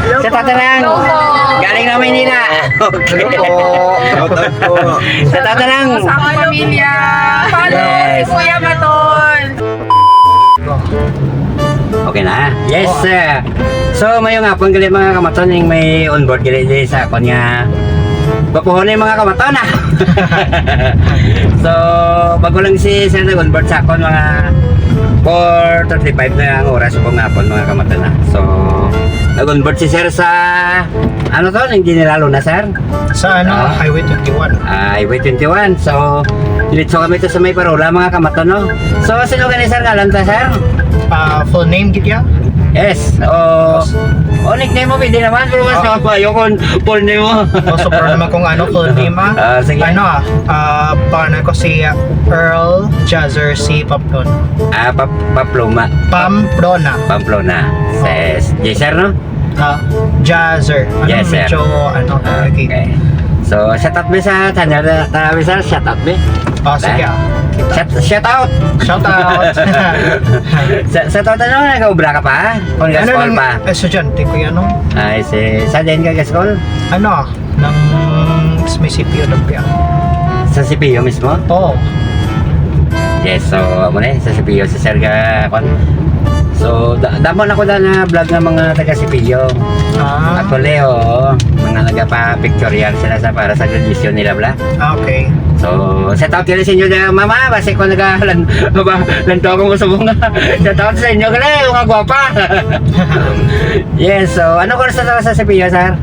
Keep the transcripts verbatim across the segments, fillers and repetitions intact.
Sa tatanang. Galing na Manila. Okay. Hello po. Shout out po. Sa tatanang. Sa akong pamilya. Follow si Kuya Maton. Okay na? Yes, sir. So, mayong hapon gali, mga kamaton, ning may onboard gali di sa akon nga gwapuhon ni mga kamaton, ah. So, bago lang si sir nag-onboard sa akon, mga four thirty-five na ang oras sa hapon, mga kamaton, ah. So, nag-onboard si sir sa, ano to, yung General Luna, sir? Sa ano, Ah. Highway twenty-one. Ah, Highway twenty-one. So, diretso kami to sa may Parola, mga kamaton, no? So, sino gani, sir, ngalan ta, sir? Ah, full name gid ya? Yes. O, o nickname mo, pwede naman. Pero mas Ah. mapayo kung full name mo. O, so, pero naman kung ano, full name, ah. Ah, sige. Ano, ah, ah, pangalan ko si, ah, Earl Jazzer C. Pamplona. Ah, Pap-, Paploma. Pamplona. Pamplona. Oh. Yes. Yes, sir, no? Ah, Jazzer. Ano, Yes, sir. medyo, ano, Ah, okay. okay. So, shout out mi sa channel na, na, sir. Shout out mi. Oh, sige, Ha? ah. Shout, shout out. Shout out. Sa, sa total, ano, nag-obra ka pa? Kung Ano gaskol lang, pa? estudyante ko yan, no? Ay, si, sa din ka gaskol? Ano, ah, nang may C P U lang kaya. Sa C P U mismo? Oo. Yes, so, amo na eh, sa C P U, sa Sir ga-, kwan. So, da-, damo na ko na, na vlog nga mga taga C P U. Ah. Actually, oo, mga nagapa-pictorial sila sa, para sa graduation nila, bla. Ah, okay. So, shout out kini sa inyo na, mama, basi ko nagalan-, ba, lanto akong usubong nga. Shout out sa inyo, gali, mga gwapa. Yes, so, ano course na sa C P U, sir?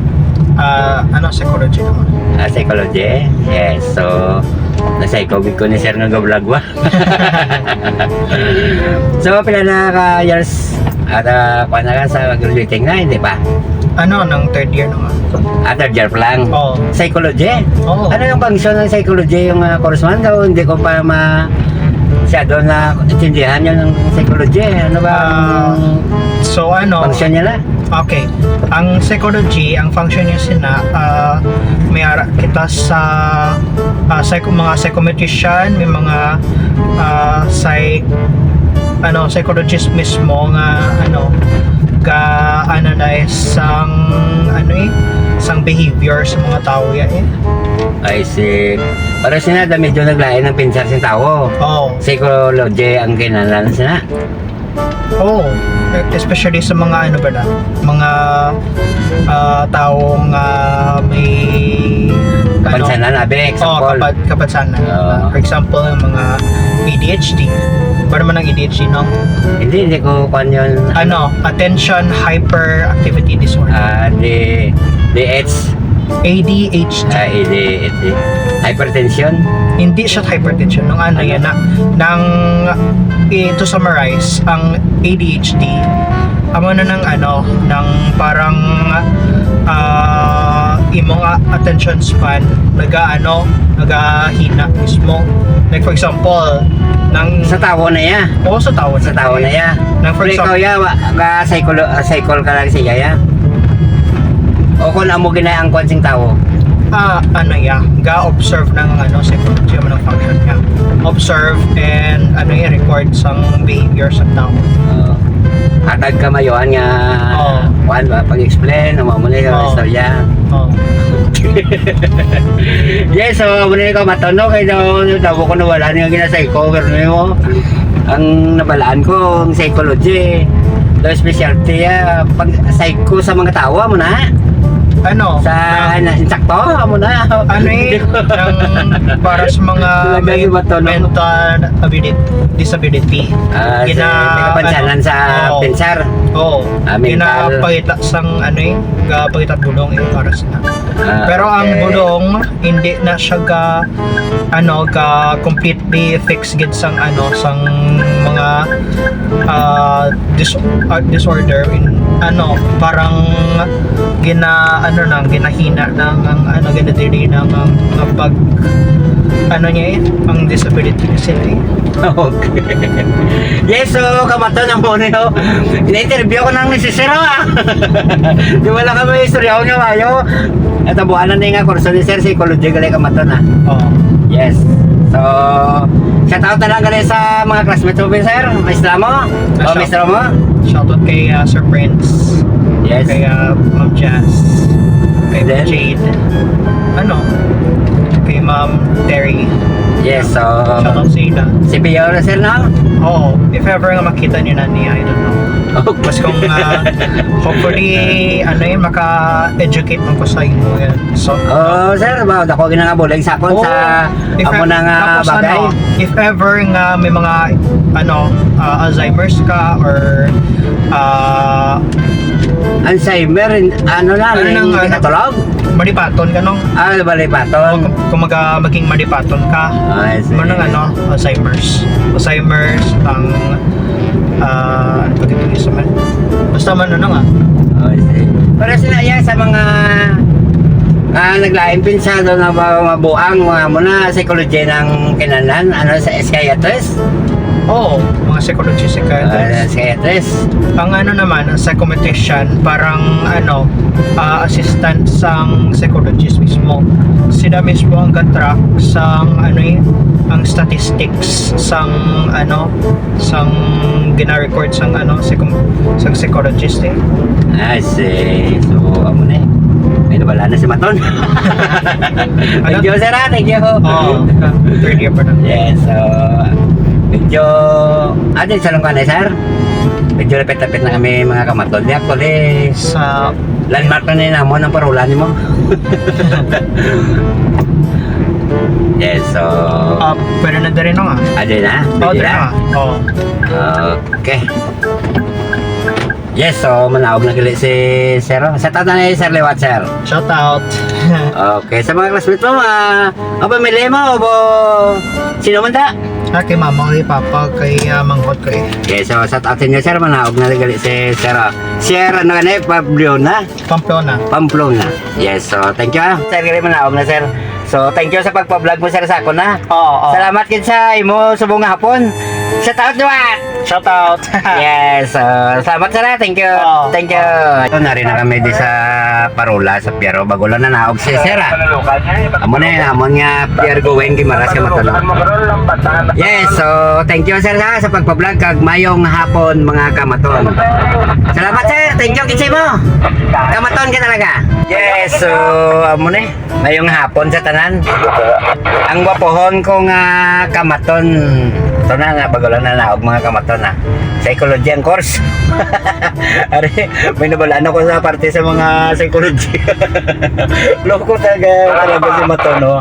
Ah, ano, psychology naman. Ah, psychology? Yes, so, nasa ikaw, ko ni sir nga ga-vlog, wa? So, pila na ka years at, ah, kuwan na ka sa graduating na, hindi pa? Ano, nang third year na nga. Ah, third year pa lang? Oo. Psychology? Oo. Ano yung function ng psychology, yung, ah, course man? Daw hindi ko pa ma-, masyado na intindihan yung psychology. Ano ba Ah, ang so ano, function niya na? Okay. Ang psychology, ang function niya sina, ah, may ara kita sa, ah, psycho-, mga psychometrician, may mga, ah, psych-, ano, psychologist mismo nga, ano, ga-analyze sang, ano eh, sang behavior sa mga tao ya eh. I see. Pero sina, da medyo naglain ang pinsar sa tao. Oo. Psychology ang kinahanglan sina. Oo. Especially sa mga ano ba na, mga, ah, taong, ah, may, ano, Kapansanan, abi, oh, example. Kapad-, kapansanan. Oo. Ah, for example, ang mga A D H D. Ano man ang A D H D, no? Hindi, hindi ko kwan yun. Ano, attention hyperactivity disorder. Ah, di, D H. A D H D. Ah, A D H D. Hypertension? Hindi siya hypertension. Nung ano Ano? yan na, nang, eh, to summarize, ang A D H D, amo na ng ano, ng parang, ah, imong a-, attention span, naga, ano, nagahina mismo. Like, for example, nang Sa tawo na ya. Oo, sa tawo Sa na. tawo na ya. Nang, for Pero ikaw example, ya, wa-, ga cycle, ah, cycle ka lang siya ya. O kung amo gina ang kwan sing tawo. Ah, ano ya, ga-observe ng ano, psychology, ano ang function niya. Observe and, ano ya, record sang behavior sa tao. Oo. Hatag ka mayoan nga, Oo. kwan ba, pag-explain, amo mo na yung Oo. istorya. Oo. Yes, so, amo na yung kamaton, no? Kaya daw, daw ko nawala nga ginasay ko, pero mo, ang nabalaan ko, ang psychology, daw specialty, ah, pag psycho sa mga tawo, amo na. Ano? Sa, Ah. na, insakto, amo na. Ano eh, ang para sa mga Talaga may yung bato, no? mental ability, disability. Ah, sa Gina-, may kapansanan ano, sa oo. pensar. Oo. Ah, mental. Ginapakita sang, ano eh, gapakita bulong eh, para sa Ah, Pero ang okay. bulong, hindi na siya ga, ano, ga completely fix gid sang, ano, sang mga, ah, dis-, ah, disorder in, ano, parang gina, ano lang, ginahina lang ang, ano, ginadili lang ang, ang pag, ano niya eh, ang disability niya sila eh. Okay. Yes, so, kamaton ang mo niyo. Ina-interview ko nang ni Sir, ah. Di wala kami istorya ko nga mayo. At ang buwanan na nga kurso ni Sir, psychology gali kamaton, ah. Oo. Yes. So, shout out na lang gali sa mga classmates mo, Sir. Maestra mo? Ah, O, shout-, maestro mo? Shoutout kay, ah, Sir Prince. Yes. Kay, ah, Ma'am Jazz. Kay Then? Jade. Ano? Kay Ma'am Terry. Yes, so, Shout out sa ila. Si Pio na, sir, no? Oo. If ever nga makita niyo na niya, I don't know. Okay. Mas kung, ah, hopefully, ano yun, maka-educate mo ko sa inyo. Yan. So, Oh, sir, ba, dako gina nga bulig sa akon Oo. sa If amo ev-, na nga tapos bagay. Ano, if ever nga may mga, ano, ah, Alzheimer's ka or, ah, Alzheimer, ano na, Ano ning nang, ano, katulog? Malipaton ka, no? Ah, malipaton. Kung, kung maga-, maging malipaton ka, Ah, I see. Manang, ano, Alzheimer's. Alzheimer's, ang, ah, ano pa gito isa man? Basta man, ano nga. Oh, I see. Pero sila, yan, sa mga, ah, naglain pensado na ba mabuang, mga muna, psychology ng kinahanglan, ano, sa psychiatrist? Oo, mga psychologist, psychiatrist. Ah, psychiatrist. Ang ano naman, ang psychometrician, parang ano, ah, assistant sang psychologist mismo. Sila mismo ang ga-track sang ano eh, ang statistics sang ano, sang gina-record sang ano, psycho-, sang psychologist eh. I see. So, amo na eh. May nabala na si Maton. Thank you, sir, ah. Thank you. Oo. Third year pa na. Yes, so, medyo, ah, din sa lungkan eh, sir. Medyo lapit-lapit na kami, mga kamaton. Di, actually, Sa landmark na ni namon ang parola nimo. Yes, so, Ah, pwede na diri, no, nga? Ah, di na? Oh, Pwede diri na? Na. Oh. Okay. Yes, so manaog na gali si Sir. Sa tatan ni Sir Liwat, sir. Shout out. Okay, sa mga classmate mo, ah, ang pamilya mo, o bo-, sino man ta? Ah, kay mama, kay papa, kay, ah, mangkot ko eh. Okay, so shout out sa inyo, sir. Manaog na gali si Sir, ah. Sir, ano ka na eh? Pamplona? Pamplona. Pamplona. Yes, so thank you, ah. Sir, gali manaog na, sir. So, thank you sa pagpa-vlog mo, sir, sa akon, ha. Oo, oo. Salamat gid sa imo subong nga hapon. Shout out, Duwat! Shout out. Yes, uh, salamat, sir, ha. Thank you. Oo. Thank you. Ito na rin na kami di sa Parola, sa Piero. Bago lang na naog si sir, ha. Amo na yun, amo nga Pier Going Gimaras, kamaton. Yes, so, thank you, sir, ha, sa pagpa-vlog. Kag mayong hapon, mga kamaton. Salamat, sir. Thank you, kinsay mo. Kamaton ka talaga. Yes, so, amo na eh. Mayong hapon sa tanan. Ang gwapohon ko nga kamaton. Ito na nga, bago lang na naog mga kamaton, ha. Psychology ang course. Ari, may nabalaan ako sa parte sa mga psychology. Loko talaga, talaga si Maton, no?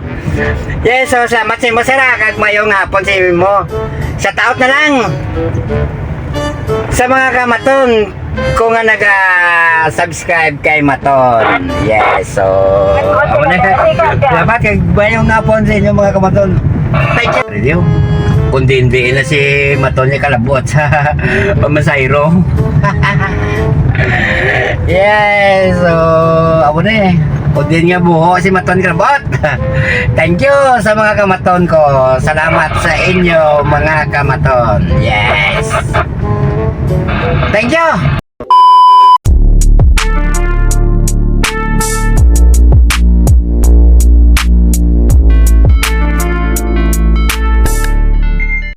Yes, so salamat sa imo, sir, ha, kag mayong hapon sa imo. Shout out na lang sa mga kamaton ko nga naga-subscribe kay Maton. Yes, so, amo na. Salamat kag mayong hapon sa inyo, mga kamaton. Thank you. Radio. Kung diin-diin na si Maton niya kalabot sa pamasahero. Yes, so, amo na eh. Kung diin nga buho si Maton kalabot. Thank you sa mga kamaton ko. Salamat sa inyo, mga kamaton. Yes. Thank you.